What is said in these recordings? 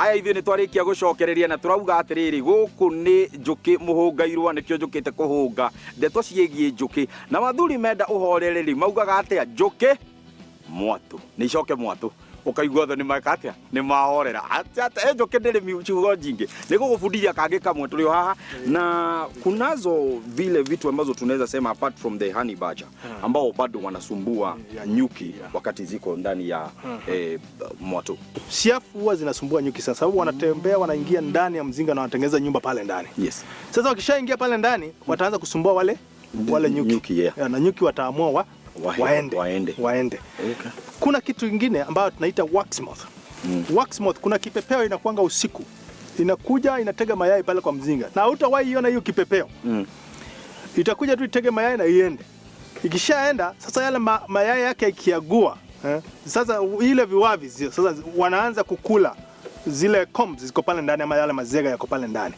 Haya, ithuĩ nĩ twarĩkia gũcokereria na tũrauga atĩrĩrĩ, gũkũ nĩ njũkĩ mũhũngairwa, nĩkĩo njũkĩte kũhũnga ndeto ciĩgiĩ njũkĩ. Na wathuri menda ũhorereri maugaga atĩa? Njũkĩ mwatũ nĩ icoke mwatũ, ũkaigua othe nĩ meka atĩa? Nĩ mahorera. Atĩa njũkĩ ndĩrĩ ciugo nyingĩ, nĩ gũgũbundithia kangĩ kamwe tũrĩ o haha. Na kunazo vile vitu ambazo tunaweza sema apart from the honey badger ambao bado wanasumbua nyuki wakati ziko ndani ya mwatũ. Siafu huwa zinasumbua nyuki sana, sababu wanatembea, wanaingia ndani ya mzinga na wanatengeneza nyumba pale ndani. Sasa wakishaingia pale ndani, wataanza kusumbua wale nyuki, Nyuki, yeah. Ya, na nyuki wataamua waende, waende. Waende. Kuna kitu kingine ambayo tunaita wax moth. Wax moth, kuna kipepeo inakuanga usiku, inakuja inatega mayai pale kwa mzinga, na hutawahi iona hiyo kipepeo. Itakuja tu itege mayai na iende. Ikishaenda sasa, yale mayai yake ikiagua, sasa ile viwavi sasa wanaanza kukula zile combs ziko pale ndani ama yale mazega yako pale ndani.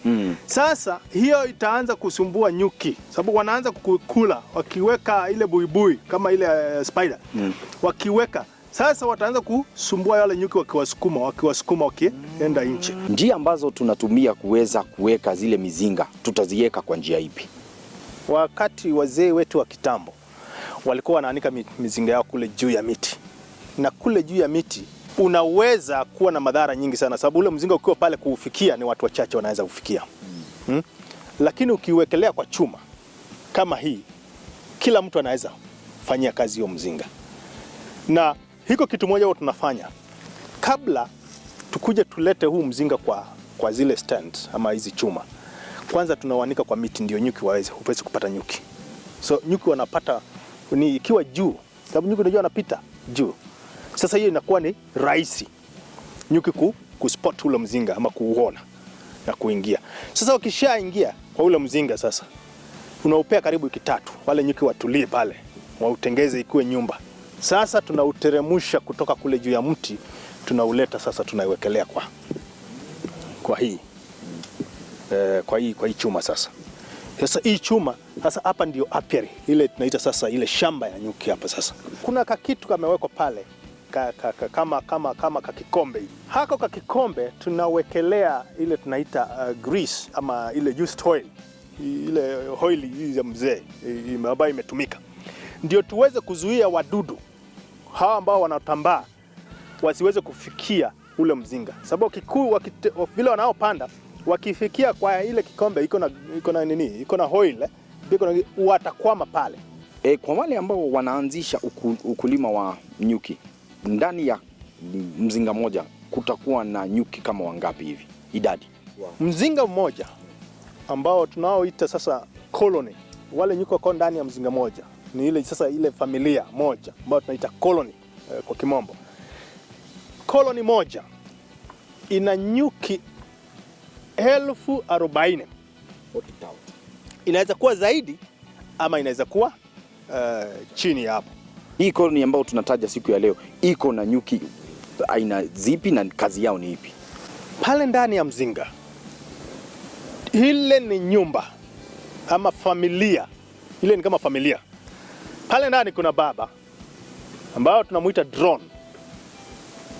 Sasa hiyo itaanza kusumbua nyuki, sababu wanaanza kukula wakiweka ile buibui kama ile spider wakiweka sasa wataanza kusumbua wale nyuki, wakiwasukuma, wakiwasukuma wakienda nje. Njia ambazo tunatumia kuweza kuweka zile mizinga tutaziweka kwa njia ipi? Wakati wazee wetu wa kitambo walikuwa wanaanika mizinga yao kule juu ya miti, na kule juu ya miti unaweza kuwa na madhara nyingi sana, sababu ule mzinga ukiwa pale kuufikia ni watu wachache wanaweza kufikia. Lakini ukiwekelea kwa chuma kama hii, kila mtu anaweza fanyia kazi hiyo mzinga. Na hiko kitu moja huwa tunafanya kabla tukuje tulete huu mzinga kwa zile stands ama hizi chuma, kwanza tunawanika kwa miti ndio nyuki waweze kupata nyuki. So nyuki wanapata ni ikiwa juu, sababu nyuki unajua wanapita juu. Sasa hiyo inakuwa ni rahisi nyuki kuspot ule mzinga ama kuuona na kuingia. Sasa wakishaingia kwa ule mzinga, sasa unaupea karibu wiki 3, wale nyuki watulie pale, wautengeze ikuwe nyumba. Sasa tunauteremusha kutoka kule juu ya mti, tunauleta sasa, tunaiwekelea kwa hii chuma sasa. Sasa hii chuma sasa hapa ndio apiary ile tunaita sasa ile shamba ya nyuki hapa sasa. Kuna kakitu kamewekwa pale kama kakikombe hivi. Hako kakikombe tunawekelea ile tunaita grease ama ile used oil, ile oil hii ya mzee ambayo imetumika, ndio tuweze kuzuia wadudu hawa ambao wanatambaa wasiweze kufikia ule mzinga, sababu vile wanaopanda wakifikia kwa ile kikombe iko na nini, iko na oil, iko na, watakwama pale. Kwa wale ambao wanaanzisha ukulima wa nyuki, ndani ya mzinga moja kutakuwa na nyuki kama wangapi hivi idadi? Mzinga mmoja ambao tunaoita sasa colony, wale nyuki wako ndani ya mzinga moja ni ile sasa ile familia moja ambayo tunaita colony kwa kimombo. Colony moja ina nyuki 40,000. Inaweza kuwa zaidi ama inaweza kuwa chini ya hapo. Hii colony ambayo tunataja siku ya leo iko na nyuki aina zipi na kazi yao ni ipi? Pale ndani ya mzinga ile ni nyumba ama familia, ile ni kama familia. Pale ndani kuna baba ambao tunamuita drone.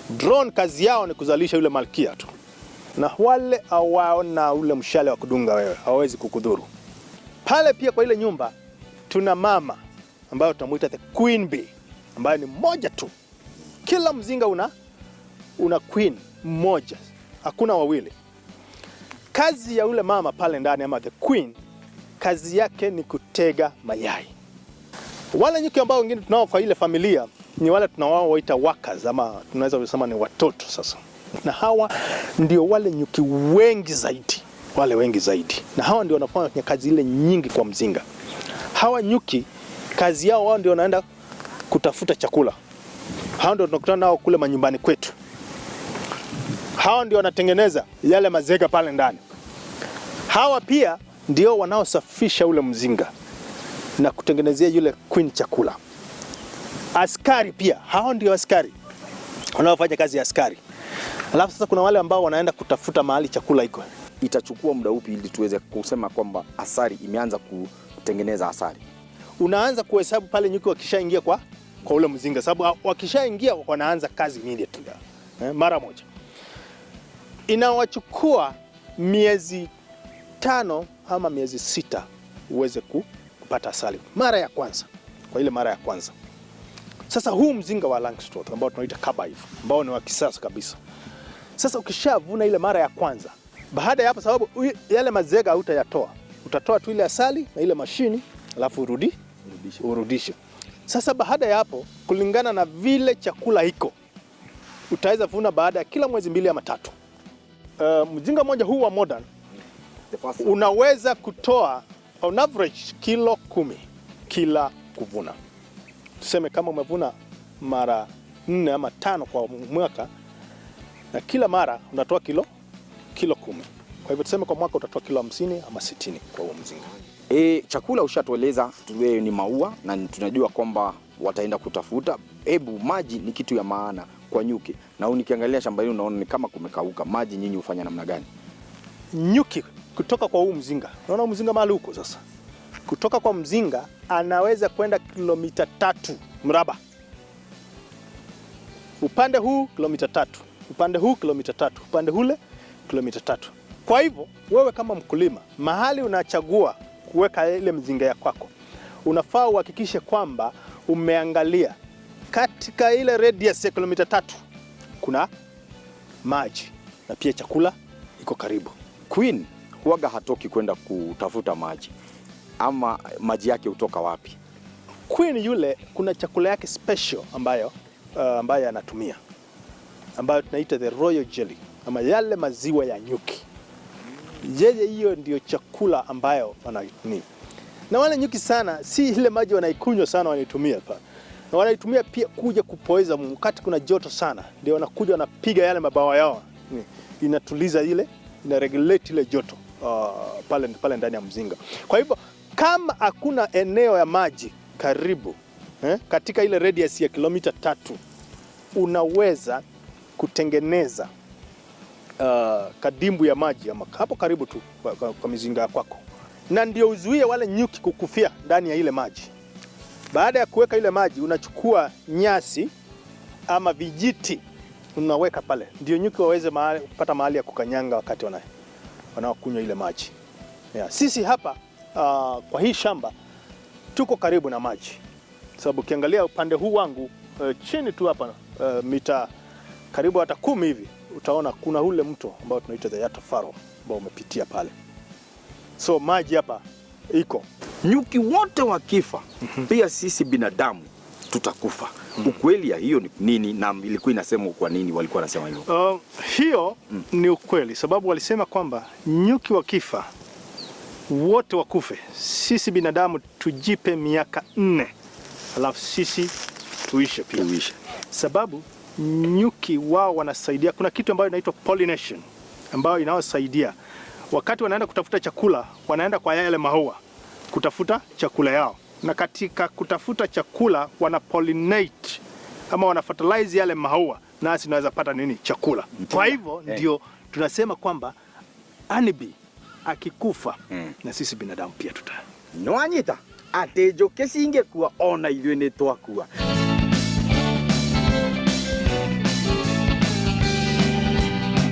Drone kazi yao ni kuzalisha yule malkia tu, na wale hawaona ule mshale wa kudunga wewe, hawawezi kukudhuru. Pale pia kwa ile nyumba tuna mama ambayo tunamuita the queen bee, ambayo ni mmoja tu. Kila mzinga una queen mmoja, hakuna wawili. Kazi ya yule mama pale ndani ama the queen, kazi yake ni kutega mayai. Wale nyuki ambao wengine tunao kwa ile familia ni wale tunawaoita workers ama tunaweza kusema ni watoto sasa. Na hawa ndio wale nyuki wengi zaidi, wale wengi zaidi. Na hawa ndio wanafanya kazi ile nyingi kwa mzinga. Hawa nyuki kazi yao, wao ndio wanaenda kutafuta chakula. Hawa ndio tunakutana nao kule manyumbani kwetu. Hawa ndio wanatengeneza yale mazega pale ndani. Hawa pia ndio wanaosafisha ule mzinga na kutengenezea yule queen chakula. Askari pia, hao ndio askari wanaofanya kazi ya askari. Alafu sasa kuna wale ambao wanaenda kutafuta mahali chakula iko. Itachukua muda upi ili tuweze kusema kwamba asali imeanza kutengeneza asali? Unaanza kuhesabu pale nyuki wakishaingia kwa ule mzinga, sababu wakishaingia wanaanza kazi immediately, mara moja. Inawachukua miezi 5 ama miezi 6 uweze kupata asali mara ya kwanza, kwa ile mara ya kwanza. Sasa huu mzinga wa Langstroth ambao tunaita carbide, ambao ni wa kisasa kabisa. Sasa ukishavuna ile mara ya kwanza, baada ya hapo, sababu yale mazega hutayatoa, utatoa tu ile asali na ile mashini, alafu urudishe. Sasa baada ya hapo, kulingana na vile chakula iko, utaweza vuna baada ya kila mwezi 2 ama 3. Mzinga mmoja huu wa modern The first unaweza kutoa on average kilo 10 kila kuvuna. Tuseme kama umevuna mara 4 ama 5 kwa mwaka, na kila mara unatoa kilo 10. Kwa hivyo tuseme kwa mwaka utatoa kilo 50 ama 60 kwa huo mzinga. Chakula ushatueleza wewe ni maua na tunajua kwamba wataenda kutafuta. Hebu maji ni kitu ya maana kwa nyuki, na nikiangalia shamba hili unaona ni kama kumekauka. Maji nyinyi hufanya namna gani? Nyuki kutoka kwa huu mzinga, unaona huu mzinga mahali huko sasa, kutoka kwa mzinga anaweza kwenda kilomita 3 mraba, upande huu kilomita 3, upande huu kilomita 3, upande ule kilomita 3. Kwa hivyo wewe kama mkulima, mahali unachagua kuweka ile mzinga ya kwako, unafaa uhakikishe kwamba umeangalia katika ile radius ya kilomita 3 kuna maji na pia chakula iko karibu. Queen huwaga hatoki kwenda kutafuta maji, ama maji yake hutoka wapi? Queen yule kuna chakula yake special ambayo anatumia, ambayo tunaita the royal jelly ama yale maziwa ya nyuki. Yeye hiyo ndio chakula ambayo wanaitumia. Na wale nyuki sana si ile maji wanaikunywa sana, wanaitumia pa. Na wanaitumia pia kuja kupoeza wakati kuna joto sana, ndio wanakuja wanapiga yale mabawa yao. Inatuliza ile, ina regulate ile joto pale ndani ya mzinga. Kwa hivyo kama hakuna eneo ya maji karibu, katika ile radius ya kilomita 3, unaweza kutengeneza kadimbu ya maji ama hapo karibu tu kwa mizinga ya kwako, na ndio uzuie wale nyuki kukufia ndani ya ile maji. Baada ya kuweka ile maji, unachukua nyasi ama vijiti unaweka pale, ndio nyuki waweze kupata mahali ya kukanyanga wakati wanaokunywa ile maji. Sisi hapa kwa hii shamba tuko karibu na maji, sababu ukiangalia upande huu wangu chini tu hapa mita karibu hata 10 hivi, utaona kuna ule mto ambao tunaita the Yatta Furrow ambao umepitia pale. So maji hapa iko. Nyuki wote wakifa, pia sisi binadamu tutakufa. Ukweli ya hiyo ni nini, na ilikuwa inasemwa kwa nini walikuwa wanasema hivyo? Hiyo ni ukweli, sababu walisema kwamba nyuki wakifa wote wakufe, sisi binadamu tujipe miaka 4 alafu sisi tuishe pia. Tuishe. Sababu nyuki wao wanasaidia, kuna kitu ambayo inaitwa pollination ambayo inawasaidia wakati wanaenda kutafuta chakula, wanaenda kwa yale maua kutafuta chakula yao, na katika kutafuta chakula wana pollinate ama wana fertilize yale maua, nasi tunaweza pata nini? Chakula. Kwa hivyo ndio tunasema kwamba honeybee akikufa na sisi binadamu pia tuta. Nwanyita ati njuki cingĩkua ona ithuĩ nĩ twakua.